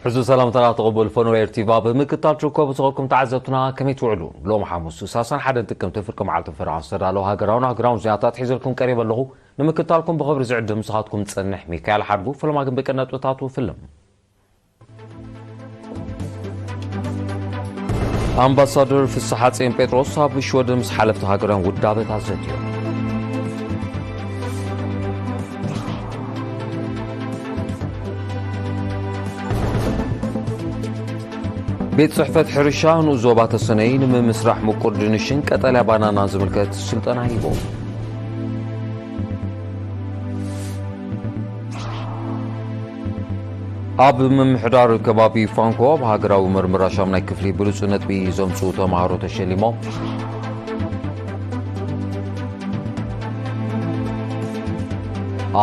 እዚ ሰላምታና ተቐበሉ ፈነወ ኤርቲቪ ኣብ ምክትታል ትርከቡ ዝኾንኩም ተዓዘብትና ከመይ ትውዕሉ? ሎም ሓሙስ ሳልሳን ሓደን ጥቅምቲ ፍርቂ መዓልቲ ፈረቓ ዝተዳለወ ሃገራውን ኣህጉራውን ዜናታት ሒዘልኩም ቀሪበ ኣለኹ። ንምክትታልኩም ብኽብሪ ዝዕድም ንስኻትኩም ዝጸንሕ ሚካኤል ሓድጉ። ፈለማ ግን ብቀንዲ ነጥብታቱ ፍልም። ኣምባሳደር ፍስሓጽዮን ጴጥሮስ ኣብ ሽወደን ምስ ሓለፍቲ ሃገራን ውዳበታት ዘትዮም። ቤት ጽሕፈት ሕርሻ ንኡስ ዞባ ተሰነይ ንምምስራሕ ምቁር ድንሽን ቀጠልያ ባናናን ዝምልከት ስልጠና ሂቦም። ኣብ ምምሕዳር ከባቢ ፋንኮ ኣብ ሃገራዊ ምርምር ሻምናይ ክፍሊ ብሉጽ ነጥቢ ዘምጽኡ ተማሃሮ ተሸሊሞም።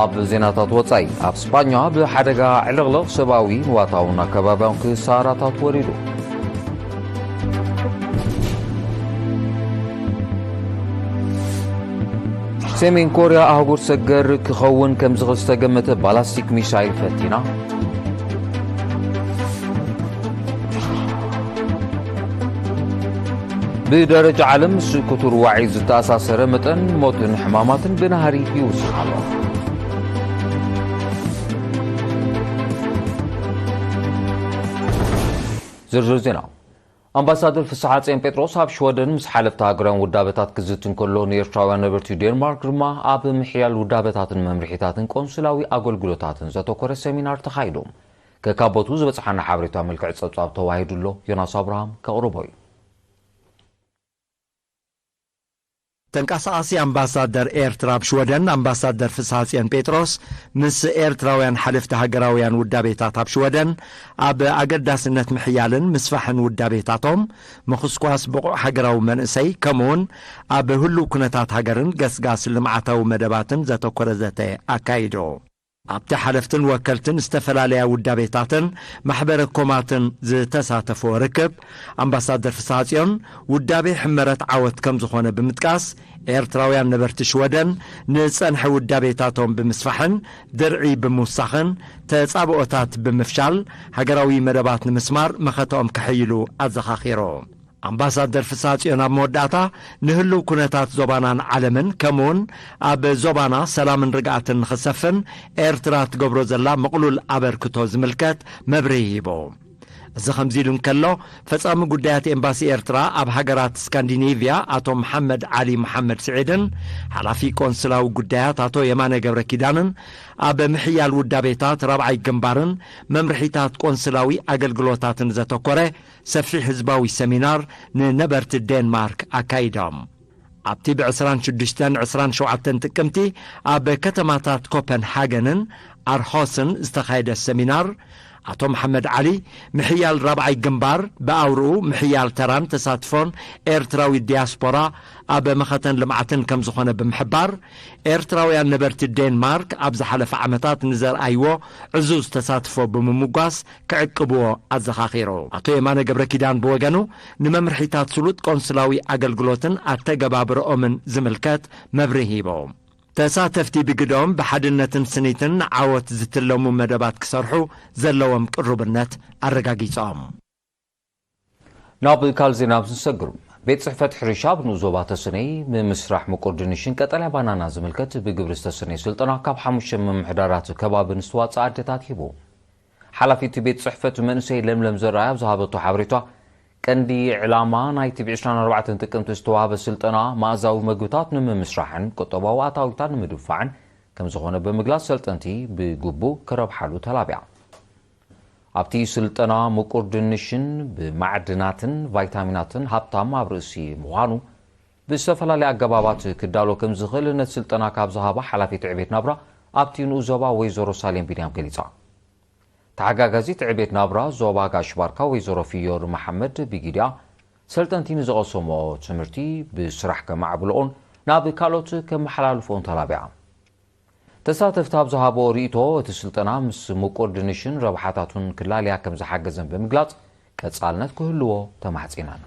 ኣብ ዜናታት ወጻኢ፣ ኣብ ስጳኛ ብሓደጋ ዕልቕልቕ ሰብኣዊ ንዋታውን ኣከባብያውን ክሳራታት ወሪዱ። ሰሜን ኮርያ ኣህጉር ሰገር ክኸውን ከም ዝኽእል ዝተገመተ ባላስቲክ ሚሳይል ፈቲና። ብደረጃ ዓለም ምስ ክቱር ዋዒ ዝተኣሳሰረ መጠን ሞትን ሕማማትን ብናህሪ ይውስኽ ኣሎ። ዝርዝር ዜና። ኣምባሳደር ፍስሓጽዮን ጴጥሮስ ኣብ ሽወደን ምስ ሓለፍቲ ሃገራውያን ውዳበታት ክዝቲ እንከሎ፣ ንኤርትራውያን ነበርቲ ዴንማርክ ድማ ኣብ ምሕያል ውዳበታትን መምርሒታትን ቆንስላዊ ኣገልግሎታትን ዘተኮረ ሰሚናር ተኻይዱ። ከካቦቱ ዝበጽሓና ሓበሬታ መልክዕ ጸብጻብ ተዋሂዱ ኣሎ። ዮናስ ኣብርሃም ከቕርቦ እዩ። ተንቀሳቓሲ ኣምባሳደር ኤርትራ ኣብ ሽወደን ኣምባሳደር ፍስሃጽዮን ጴጥሮስ ምስ ኤርትራውያን ሓለፍቲ ሃገራውያን ውዳቤታት ኣብ ሽወደን ኣብ ኣገዳስነት ምሕያልን ምስፋሕን ውዳቤታቶም፣ ምኹስኳስ ብቑዕ ሃገራዊ መንእሰይ፣ ከምኡውን ኣብ ህሉው ኩነታት ሃገርን ገስጋስ ልምዓታዊ መደባትን ዘተኮረ ዘተ ኣካይዱ። ኣብቲ ሓለፍትን ወከልትን ዝተፈላለያ ውዳቤታትን ማሕበረ ኮማትን ዝተሳተፎ ርክብ፣ ኣምባሳደር ፍስሃጽዮን ውዳቤ ሕመረት ዓወት ከም ዝኾነ ብምጥቃስ፣ ኤርትራውያን ነበርቲ ሽወደን ንጸንሐ ውዳቤታቶም ብምስፋሕን ድርዒ ብምውሳኽን ተጻብኦታት ብምፍሻል ሃገራዊ መደባት ንምስማር መኸተኦም ከሐይሉ ኣዘኻኺሩ። ኣምባሳደር ፍስሃጽዮን ኣብ መወዳእታ፣ ንህልው ኩነታት ዞባናን ዓለምን፣ ከምኡውን ኣብ ዞባና ሰላምን ርግኣትን ንኽሰፍን ኤርትራ ትገብሮ ዘላ ምቕሉል ኣበርክቶ ዝምልከት መብርሂ ሂቡ። እዚ ከምዚ ኢሉ እንከሎ፣ ፈጻሚ ጉዳያት ኤምባሲ ኤርትራ ኣብ ሃገራት ስካንዲኔቭያ ኣቶ መሓመድ ዓሊ መሓመድ ስዒድን ሓላፊ ቆንስላዊ ጉዳያት ኣቶ የማነ ገብረ ኪዳንን ኣብ ምሕያል ውዳቤታት ራብዓይ ግንባርን መምርሒታት ቆንስላዊ ኣገልግሎታትን ዘተኮረ ሰፊሕ ህዝባዊ ሰሚናር ንነበርቲ ዴንማርክ ኣካይዶም። ኣብቲ ብ ዕስራን ሽዱሽተን ዕስራን ሸውዓተን ጥቅምቲ ኣብ ከተማታት ኮፐንሃገንን ኣርሆስን ዝተኻየደ ሰሚናር፣ ኣቶ መሓመድ ዓሊ፣ ምሕያል ራብዓይ ግንባር ብኣውርኡ ምሕያል ተራን ተሳትፎን ኤርትራዊ ዲያስፖራ ኣብ መኸተን ልምዓትን ከም ዝኾነ ብምሕባር፣ ኤርትራውያን ነበርቲ ዴንማርክ ኣብ ዝሓለፈ ዓመታት ንዘርኣይዎ ዕዙዝ ተሳትፎ ብምምጓስ፣ ክዕቅብዎ ኣዘኻኺሩ። ኣቶ የማነ ገብረ ኪዳን ብወገኑ፣ ንመምርሒታት ስሉጥ ቆንስላዊ ኣገልግሎትን ኣተገባብርኦምን ዝምልከት መብርሂ ሂቡ። ተሳተፍቲ ብግደኦም ብሓድነትን ስኒትን ንዓወት ዝትለሙ መደባት ክሰርሑ ዘለዎም ቅሩብነት ኣረጋጊጾም። ናብ ካልእ ዜና ምስ ንሰግር፣ ቤት ጽሕፈት ሕርሻ ኣብ ንኡስ ዞባ ተሰነይ ምምስራሕ ምቁር ድንሽን ቀጠልያ ባናና ዝምልከት ብግብሪ ዝተሰነየ ስልጠና ካብ ሓሙሽተ ምምሕዳራት ከባቢ ንዝተዋጽኣ ኣዴታት ሂቡ። ሓላፊ እቲ ቤት ጽሕፈት መንእሰይ ለምለም ዘርኣይ ኣብ ዝሃበቶ ሓበሬታ፣ ቀንዲ ዕላማ ናይቲ ብ ዕስራን ኣርባዕተን ጥቅምቲ ዝተዋህበ ስልጠና መኣዛዊ መግብታት ንምምስራሕን ቁጠባዊ ኣታዊታት ንምድንፋዕን ከም ዝኾነ ብምግላጽ፣ ሰልጠንቲ ብግቡእ ክረብሓሉ ተላቢያ። ኣብቲ ስልጠና ምቁር ድንሽን ብማዕድናትን ቫይታሚናትን ሃብታም ኣብ ርእሲ ምዃኑ፣ ብዝተፈላለየ ኣገባባት ክዳሎ ከም ዝኽእል ነቲ ስልጠና ካብ ዝሃባ ሓላፊት ዕቤት ናብራ ኣብቲ ንኡስ ዞባ ወይዘሮ ሳሌም ቢንያም ገሊጻ። ተሓጋጋዚት ዕቤት ናብራ ዞባ ጋሽ ባርካ ወይዘሮ ፍዮሪ መሓመድ ብጊዲኣ፣ ሰልጠንቲ ንዝቐሰምኦ ትምህርቲ ብስራሕ ከማዕብልኦን ናብ ካልኦት ከመሓላልፍኦን ተላቢዓ። ተሳተፍቲ ኣብ ዝሃብኦ ርእይቶ፣ እቲ ስልጠና ምስ ምቁር ድንሽን ረብሓታቱን ክላለያ ከም ዝሓገዘን ብምግላጽ፣ ቀጻልነት ክህልዎ ተማሕጺነን።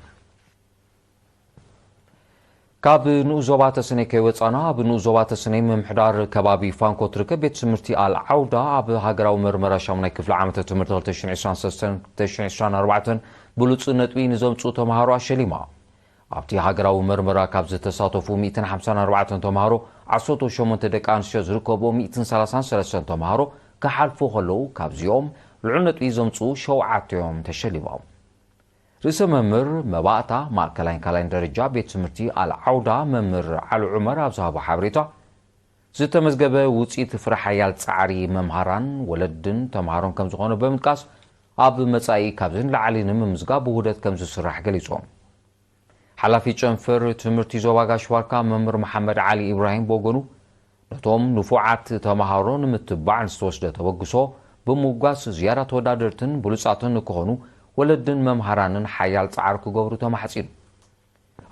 ካብ ንኡስ ዞባ ተሰነይ ከይወጻና፣ ኣብ ንኡስ ዞባ ተሰነይ ምምሕዳር ከባቢ ፋንኮ ትርከብ ቤት ትምህርቲ ኣል ዓውዳ ኣብ ሃገራዊ መርመራ ሻሙናይ ክፍሊ ዓመተ ትምህርቲ ክልተ ሽሕን ዕስራን ሰለስተን ክልተ ሽሕን ዕስራን ኣርባዕተን ብሉጽ ነጥቢ ንዘምጽኡ ተምሃሮ ኣሸሊማ። ኣብቲ ሃገራዊ መርመራ ካብ ዝተሳተፉ ሚእትን ሓምሳን ኣርባዕተን ተምሃሮ፣ ዓሰርተ ሸሞንተ ደቂ ኣንስትዮ ዝርከብኦ ሚእትን ሰላሳን ሰለስተን ተምሃሮ ክሓልፉ ከለዉ፣ ካብዚኦም ልዑል ነጥቢ ዘምጽኡ ሸውዓተ እዮም ተሸሊሞም። ርእሰ መምህር መባእታ ማእከላይን ካልኣይን ደረጃ ቤት ትምህርቲ ኣል ዓውዳ መምህር ዓሊ ዑመር ኣብ ዝሃቦ ሓበሬታ፣ ዝተመዝገበ ውጽኢት ፍረ ሓያል ጻዕሪ መምሃራን ወለድን ተምሃሮን ከም ዝኾነ ብምጥቃስ፣ ኣብ መጻኢ ካብዚ ንላዕሊ ንምምዝጋብ ብውህደት ከም ዝስራሕ ገሊጾም። ሓላፊ ጨንፈር ትምህርቲ ዞባ ጋሽ ባርካ መምህር መሓመድ ዓሊ ኢብራሂም ብወገኑ፣ ነቶም ንፉዓት ተምሃሮ ንምትባዕ ንዝተወስደ ተበግሶ ብምውጋስ፣ ዝያዳ ተወዳደርትን ብሉጻትን ንክኾኑ ወለድን መምሃራንን ሓያል ጻዕሪ ክገብሩ ተማሕጺኑ።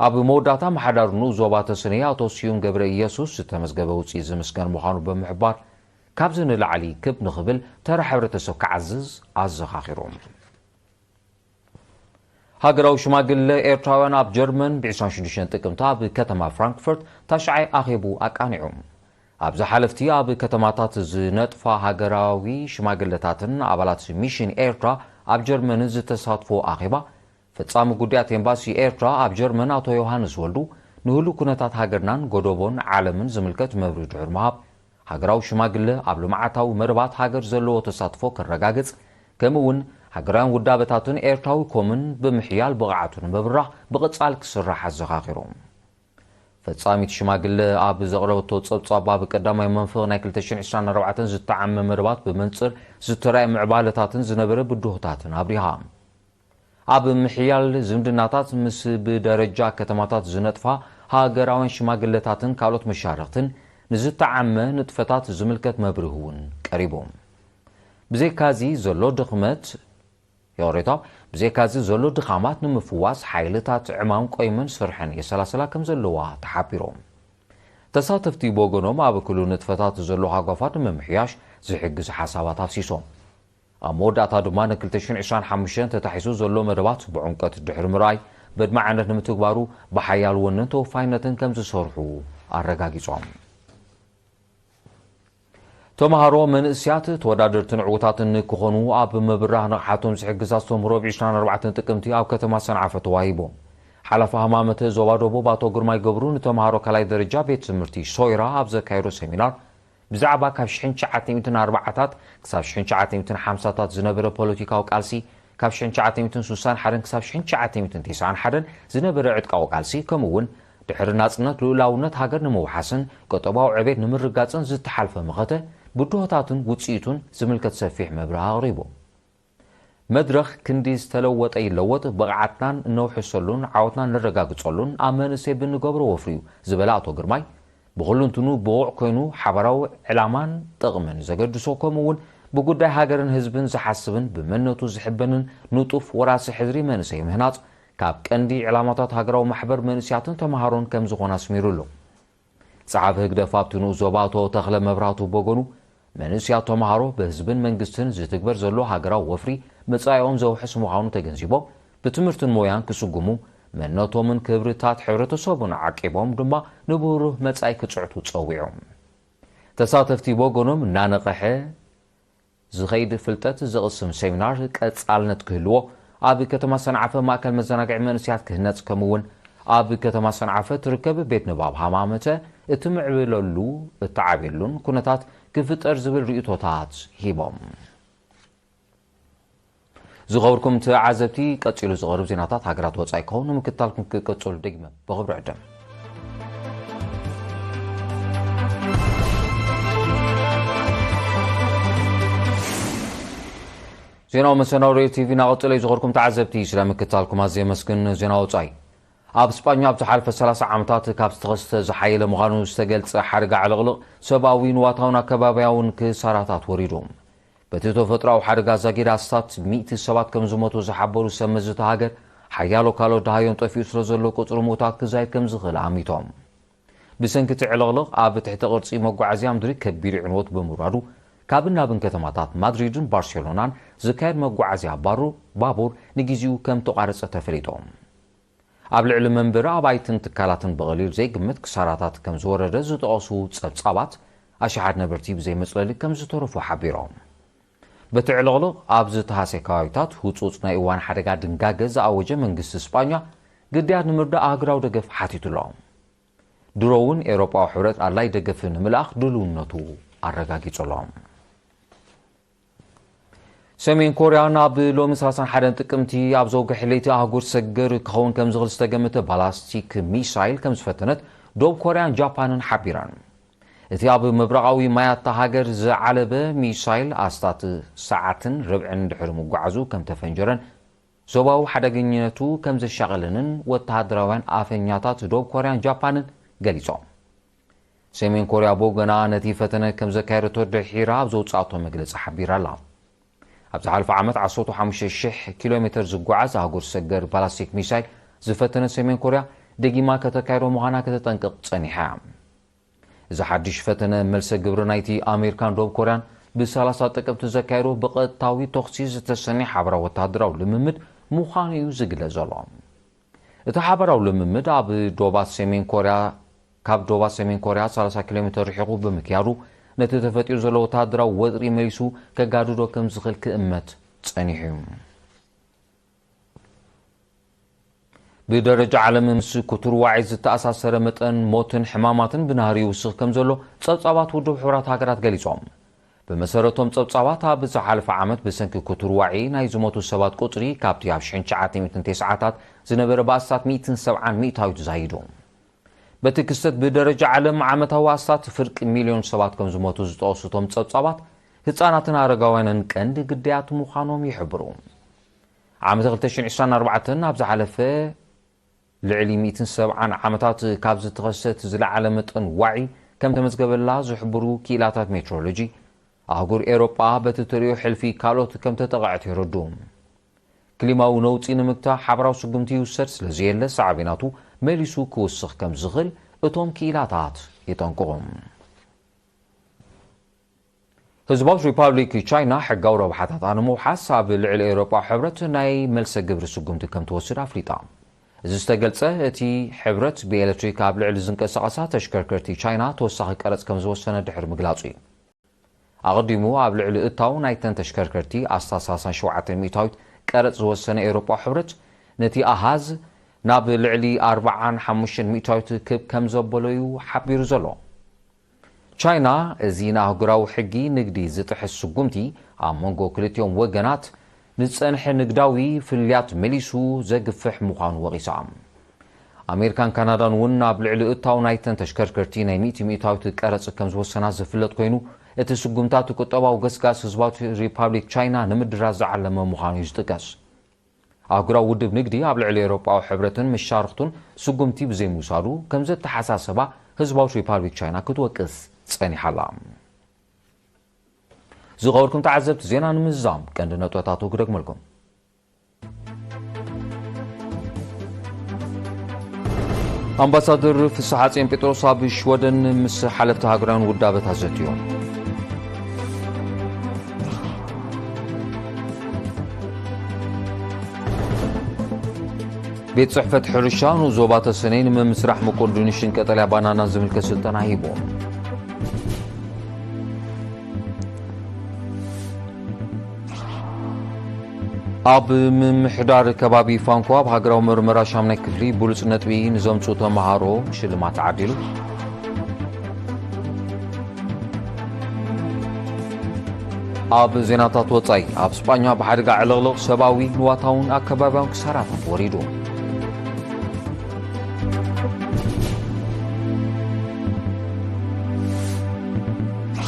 ኣብ መወዳእታ፣ ኣመሓዳሪ ንኡስ ዞባ ተሰነይ ኣቶ ስዩም ገብረ ኢየሱስ፣ ዝተመዝገበ ውጽኢት ዝምስገን ምዃኑ ብምሕባር፣ ካብዚ ንላዕሊ ክብ ንኽብል ተራ ሕብረተሰብ ክዓዝዝ ኣዘኻኺሮም። ሃገራዊ ሽማግለ ኤርትራውያን ኣብ ጀርመን ብ ዕስራን ሽዱሽተን ጥቅምቲ ኣብ ከተማ ፍራንክፈርት ታሽዓይ ኣኼቡ ኣቃኒዑ። ኣብ ዝሓለፍቲ ኣብ ከተማታት ዝነጥፋ ሃገራዊ ሽማግለታትን ኣባላት ሚሽን ኤርትራ ኣብ ጀርመንን ዝተሳትፎ ኣኼባ፣ ፈጻሚ ጉዳያት ኤምባሲ ኤርትራ ኣብ ጀርመን ኣቶ ዮሃንስ ወልዱ፣ ንህሉ ኩነታት ሃገርናን ጎደቦን ዓለምን ዝምልከት መብርሂ ድሕሪ ምሃብ፣ ሃገራዊ ሽማግለ ኣብ ልምዓታዊ መደባት ሃገር ዘለዎ ተሳትፎ ከረጋግጽ፣ ከምኡ እውን ሃገራውያን ውዳበታትን ኤርትራዊ ኮምን ብምሕያል ብቕዓቱ ንምብራኽ ብቐጻሊ ክስራሕ ኣዘኻኺሮም። ፈጻሚት ሽማግለ ኣብ ዘቕረበቶ ጸብጻብ፣ ኣብ ቀዳማይ መንፈቕ ናይ ክልተ ሽሕን ዕስራን ኣርባዕተን ዝተዓመ መደባት ብመንጽር ዝተራእየ ምዕባለታትን ዝነበረ ብድሆታትን ኣብሪሃ። ኣብ ምሕያል ዝምድናታት ምስ ብደረጃ ከተማታት ዝነጥፋ ሃገራውያን ሽማግለታትን ካልኦት መሻርኽትን ንዝተዓመ ንጥፈታት ዝምልከት መብርሂ እውን ቀሪቡ። ብዘይካዚ ዘሎ ድኽመት፣ ይቕሬታ፣ ብዘይካዚ ዘሎ ድኻማት ንምፍዋስ ሓይልታት ዕማም ቆይመን ስርሐን የሰላስላ ከም ዘለዋ ተሓቢሮም። ተሳተፍቲ ብወገኖም፣ ኣብ ኩሉ ንጥፈታት ዘሎ ሃጓፋት ንምምሕያሽ ዝሕግዝ ሓሳባት ኣፍሲሶም። ኣብ መወዳእታ ድማ፣ ን ክልተ ሽሕን ዕስራን ሓሙሽተን ተታሒዙ ዘሎ መደባት ብዕምቆት ድሕሪ ምርኣይ፣ በድማዕነት ንምትግባሩ ብሓያል ወንን ተወፋይነትን ከም ዝሰርሑ ኣረጋጊጾም። ተምሃሮ መንእስያት ተወዳደርትን ዕዉታትን ንክኾኑ ኣብ ምብራህ ንቕሓቶም ዝሕግዝ ኣስተምህሮ ብ ዕስራን ኣርባዕተን ጥቅምቲ ኣብ ከተማ ሰንዓፈ ተዋሂቡ። ሓላፊ ሃማመተ ዞባ ደቡብ ኣቶ ግርማይ ገብሩ፣ ንተምሃሮ ካልኣይ ደረጃ ቤት ትምህርቲ ሶይራ ኣብ ዘካየዶ ሰሚናር፣ ብዛዕባ ካብ ሽሕን ትሽዓተ ሚእትን ኣርባዓታት ክሳብ ሽሕን ትሽዓተ ሚእትን ሓምሳታት ዝነበረ ፖለቲካዊ ቃልሲ፣ ካብ ሽሕን ትሽዓተ ሚእትን ስሳን ሓደን ክሳብ ሽሕን ትሽዓተ ሚእትን ተስዓን ሓደን ዝነበረ ዕጥቃዊ ቃልሲ፣ ከምኡ እውን ድሕሪ ናጽነት ልኡላውነት ሃገር ንምውሓስን ቀጠባዊ ዕቤት ንምርጋጽን ዝተሓልፈ መኸተ፣ ብድሆታቱን ውጽኢቱን ዝምልከት ሰፊሕ መብርሂ ኣቕሪቡ። መድረኽ ክንዲ ዝተለወጠ ይለወጥ፣ ብቕዓትናን እነውሕሰሉን ዓወትናን ነረጋግጸሉን ኣብ መንእሰይ ብንገብሮ ወፍሪ እዩ ዝበለ ኣቶ ግርማይ፣ ብኹሉ እንትኑ ብቑዕ ኮይኑ ሓባራዊ ዕላማን ጥቕምን ዘገድሶ፣ ከምኡ እውን ብጉዳይ ሃገርን ህዝብን ዝሓስብን ብመንነቱ ዝሕበንን ንጡፍ ወራሲ ሕድሪ መንእሰይ ምህናጽ፣ ካብ ቀንዲ ዕላማታት ሃገራዊ ማሕበር መንእሰያትን ተምሃሮን ከም ዝኾነ ኣስሚሩሉ። ጸሓፊ ህግደፍ ኣብቲ ንኡስ ዞባ ኣቶ ተኽለ መብራህቱ ብወገኑ፣ መንእሰያት ተምሃሮ ብህዝብን መንግስትን ዝትግበር ዘሎ ሃገራዊ ወፍሪ መጻኢኦም ዘውሕስ ምዃኑ ተገንዚቦም፣ ብትምህርትን ሞያን ክስጉሙ፣ መንነቶምን ክብርታት ሕብረተሰቡን ዓቂቦም ድማ ንብሩህ መጻኢ ክጽዕቱ ጸዊዖም። ተሳተፍቲ ብወገኖም፣ እናነቐሐ ዝኸይድ ፍልጠት ዘቕስም ሴሚናር ቀጻልነት ክህልዎ፣ ኣብ ከተማ ሰንዓፈ ማእከል መዘናግዒ መንእሰያት ክህነጽ፣ ከምኡ እውን ኣብ ከተማ ሰንዓፈ ትርከብ ቤት ንባብ ሃማመተ እትምዕብለሉ፣ እትዓብየሉን ኩነታት ክፍጠር ዝብል ርእይቶታት ሂቦም። ዝኸበርኩም ተዓዘብቲ፣ ቀጺሉ ዝቐርብ ዜናታት ሃገራት ወጻኢ ክኸውን ንምክትታልኩም ክቅጽሉ ደጊመ ብኽብሪ ዕድም። ዜናዊ መሰናዶ ሬድዮ ቲቪ እናቐጸለ እዩ። ዝኸበርኩም ተዓዘብቲ፣ ስለ ምክትታልኩም ኣዝየ የመስግን። ዜና ወጻኢ። ኣብ ስጳኛ ኣብ ዝሓለፈ ሰላሳ ዓመታት ካብ ዝተኸስተ ዝሓየለ ምዃኑ ዝተገልጸ ሓደጋ ዕልቕልቕ፣ ሰብኣዊ፣ ንዋታውን ኣከባብያውን ክሳራታት ወሪዱ። በቲ ተፈጥሮኣዊ ሓደጋ ዛጊድ ኣስታት ሚእቲ ሰባት ከም ዝሞቱ ዝሓበሩ ሰብ መዚ እታ ሃገር፣ ሓያሎ ካልኦት ደሃዮም ጠፊኡ ስለ ዘሎ፣ ቁጽሪ ምዉታት ክዛይድ ከም ዝኽእል ኣሚቶም። ብሰንኪ እቲ ዕልቕልቕ፣ ኣብ ትሕቲ ቅርጺ መጓዓዝያ ምድሪ ከቢድ ዕንወት ብምውራዱ፣ ካብን ናብን ከተማታት ማድሪድን ባርሴሎናን ዝካየድ መጓዓዝያ ባሩ-፣ ባቡር ንግዜኡ ከም ተቋረጸ ተፈሊጡ። ኣብ ልዕሊ መንበሪ ኣባይትን ትካላትን ብቐሊል ዘይግመት ክሳራታት ከም ዝወረደ ዝጠቐሱ ጸብጻባት፣ ኣሽሓት ነበርቲ ብዘይመጽለሊ ከም ዝተረፉ ሓቢሮም። በቲ ዕልቕልቕ ኣብ ዝተሃስየ ከባቢታት ህጹጽ ናይ እዋን ሓደጋ ድንጋገ ዝኣወጀ መንግስቲ ስጳኛ፣ ግዳያት ንምርዳእ ኣህጉራዊ ደገፍ ሓቲቱ ኣሎ። ድሮ እውን ኤውሮጳዊ ሕብረት ኣድላይ ደገፍ ንምልኣኽ ድልውነቱ ኣረጋጊጹ ኣሎ። ሰሜን ኮርያ ናብ ሎሚ ሰላሳን ሓደን ጥቅምቲ ኣብ ዘውግሐ ለይቲ ኣህጉር ሰገር ክኸውን ከም ዝኽእል ዝተገመተ ባላስቲክ ሚሳይል ከም ዝፈተነት ደቡብ ኮርያን ጃፓንን ሓቢረን። እቲ ኣብ ምብራቓዊ ማያታ ሃገር ዝዓለበ ሚሳይል ኣስታት ሰዓትን ርብዕን ድሕሪ ምጓዓዙ ከም ተፈንጀረን ዞባዊ ሓደገኛነቱ ከም ዘሻቐለንን ወተሃደራውያን ኣፈኛታት ደቡብ ኮርያን ጃፓንን ገሊጾም። ሰሜን ኮርያ ብወገና ነቲ ፈተነ ከም ዘካየደቶ ድሒራ ኣብ ዘውጻእቶ መግለጺ ሓቢራ ኣላ። ኣብ ዝሓለፈ ዓመት ዓሰርተ ሓሙሽተ ሽሕ ኪሎ ሜተር ዝጓዓዝ ኣህጉር ሰገር ባላስቲክ ሚሳይል ዝፈተነ ሰሜን ኮርያ ደጊማ ከተካይዶ ምዃና ከተጠንቅቕ ጸኒሓ እያ። እዚ ሓድሽ ፈተነ መልሰ ግብሪ ናይቲ ኣሜሪካን ደቡብ ኮርያን ብሰላሳ ጥቅምቲ ዘካየዶ ብቐጥታዊ ተኹሲ ዝተሰነየ ሓበራዊ ወተሃደራዊ ልምምድ ምዃኑ እዩ ዝግለጽ ዘሎ። እቲ ሓበራዊ ልምምድ ኣብ ዶባት ሰሜን ኮርያ ካብ ዶባት ሰሜን ኮርያ ሰላሳ ኪሎ ሜተር ርሒቑ ብምክያዱ፣ ነቲ ተፈጢሩ ዘሎ ወተሃደራዊ ወጥሪ መሊሱ ከጋድዶ ከም ዝኽእል ክእመት ጸኒሑ እዩ። ብደረጃ ዓለም ምስ ክቱር ዋዒ ዝተኣሳሰረ መጠን ሞትን ሕማማትን ብናህሪ ይውስኽ ከም ዘሎ ጸብጻባት ውድብ ሕቡራት ሃገራት ገሊጾም። ብመሰረቶም ጸብጻባት፣ ኣብ ዝሓለፈ ዓመት ብሰንኪ ክቱር ዋዒ ናይ ዝሞቱ ሰባት ቁጽሪ ካብቲ ኣብ ሽሕን ትሽዓተ ሚእትን ተስዓታት ዝነበረ ብኣስታት ሚእትን ሰብዓን ሚእታዊት ዛይዱ። በቲ ክስተት ብደረጃ ዓለም ዓመታዊ ኣስታት ፍርቂ ሚልዮን ሰባት ከም ዝሞቱ ዝጠቐሱ እቶም ጸብጻባት፣ ህጻናትን ኣረጋውያንን ቀንዲ ግዳያት ምዃኖም ይሕብሩ። ዓመት ክልተ ሽሕን ዕስራን ኣርባዕተን ኣብ ዝሓለፈ ልዕሊ ሚእትን ሰብዓን ዓመታት ካብ ዝተኸሰት ዝለዓለ መጠን ዋዒ ከም ተመዝገበላ ዝሕብሩ ክኢላታት ሜትሮሎጂ፣ ኣህጉር ኤውሮጳ በቲ ትርእዮ ሕልፊ ካልኦት ከም ተጠቕዐት የረድኡ። ክሊማዊ ነውጺ ንምግታእ ሓበራዊ ስጉምቲ ይውሰድ ስለ ዘየለ፣ ሳዕቤናቱ መሊሱ ክውስኽ ከም ዝኽእል እቶም ክኢላታት የጠንቅቑ። ህዝባዊት ሪፓብሊክ ቻይና ሕጋዊ ረብሓታታ ንምውሓስ ኣብ ልዕሊ ኤውሮጳ ሕብረት ናይ መልሰ ግብሪ ስጉምቲ ከም ትወስድ ኣፍሊጣ። እዚ ዝተገልጸ፣ እቲ ሕብረት ብኤሌክትሪክ ኣብ ልዕሊ ዝንቀሳቐሳ ተሽከርከርቲ ቻይና ተወሳኺ ቀረጽ ከም ዝወሰነ ድሕሪ ምግላጹ እዩ። ኣቐዲሙ ኣብ ልዕሊ እታው ናይተን ተሽከርከርቲ ኣስታት ሰላሳን ሸውዓተን ሚእታዊት ቀረጽ ዝወሰነ ኤውሮጳ ሕብረት፣ ነቲ ኣሃዝ ናብ ልዕሊ ኣርባዓን ሓሙሽተን ሚእታዊት ክብ ከም ዘበሎ እዩ ሓቢሩ ዘሎ። ቻይና፣ እዚ ንኣህጉራዊ ሕጊ ንግዲ ዝጥሕስ ስጉምቲ፣ ኣብ መንጎ ክልቲኦም ወገናት ንዝጸንሐ ንግዳዊ ፍልልያት መሊሱ ዘግፍሕ ምዃኑ ወቒሳ። ኣሜሪካን ካናዳን እውን ኣብ ልዕሊ እታው ናይተን ተሽከርከርቲ ናይ ሚእቲ ሚእታዊት ቀረጽ ከም ዝወሰና ዝፍለጥ ኮይኑ፣ እቲ ስጉምታት ቁጠባዊ ገስጋስ ህዝባዊት ሪፓብሊክ ቻይና ንምድራዝ ዝዓለመ ምዃኑ እዩ ዝጥቀስ። ኣህጉራዊ ውድብ ንግዲ ኣብ ልዕሊ ኤውሮጳዊ ሕብረትን መሻርኽቱን ስጉምቲ ብዘይምውሳዱ ከም ዘተሓሳሰባ ህዝባዊት ሪፓብሊክ ቻይና ክትወቅስ ጸኒሓ ኣላ። ዝኸበርኩም ተዓዘብቲ፣ ዜና ንምዝዛም ቀንዲ ነጥብታቱ ክደግመልኩም። ኣምባሳደር ፍስሓጽዮን ጴጥሮስ ኣብ ሽወደን ምስ ሓለፍቲ ሃገራውያን ውዳበታት ዘትዮም። ቤት ጽሕፈት ሕርሻ ንኡስ ዞባ ተሰነይ ንምምስራሕ ምቁር ድንሽን ቀጠልያ ባናናን ዝምልከት ስልጠና ሂቦም። ኣብ ምምሕዳር ከባቢ ፋንኮ ኣብ ሃገራዊ መርመራ ሻምናይ ክፍሊ ብሉጽ ነጥቢ ንዘምጽኡ ተመሃሮ ሽልማት ተዓዲሉ። ኣብ ዜናታት ወጻኢ፣ ኣብ ስጳኛ ብሓደጋ ዕልቕልቕ ሰብኣዊ፣ ንዋታውን ኣከባብያውን ክሳራታት ወሪዱ።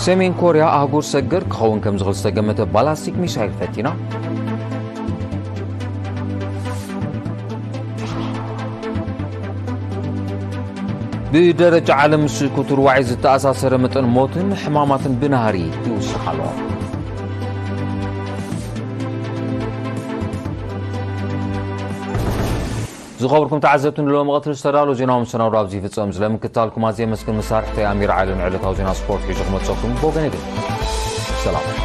ሰሜን ኮርያ ኣህጉር ሰገር ክኸውን ከም ዝኽእል ዝተገመተ ባላስቲክ ሚሳይል ፈቲና። ብደረጃ ዓለም ምስ ክቱር ዋዒ ዝተኣሳሰረ መጠን ሞትን ሕማማትን ብናህሪ ይውስኽ ኣሎ። ዝኸበርኩም ተዓዘብቲ፣ ንሎሚ ቀትሪ ዝተዳለወ ዜናዊ መሰናዶ ኣብዚ ይፍጸም። ስለምክትታልኩም ኣዝየ የመስግን። መሳርሕተይ ኣሚር ዓሊ ንዕለታዊ ዜና ስፖርት ሒዙ ክመጸኩም ብወገነይ ግን ሰላም።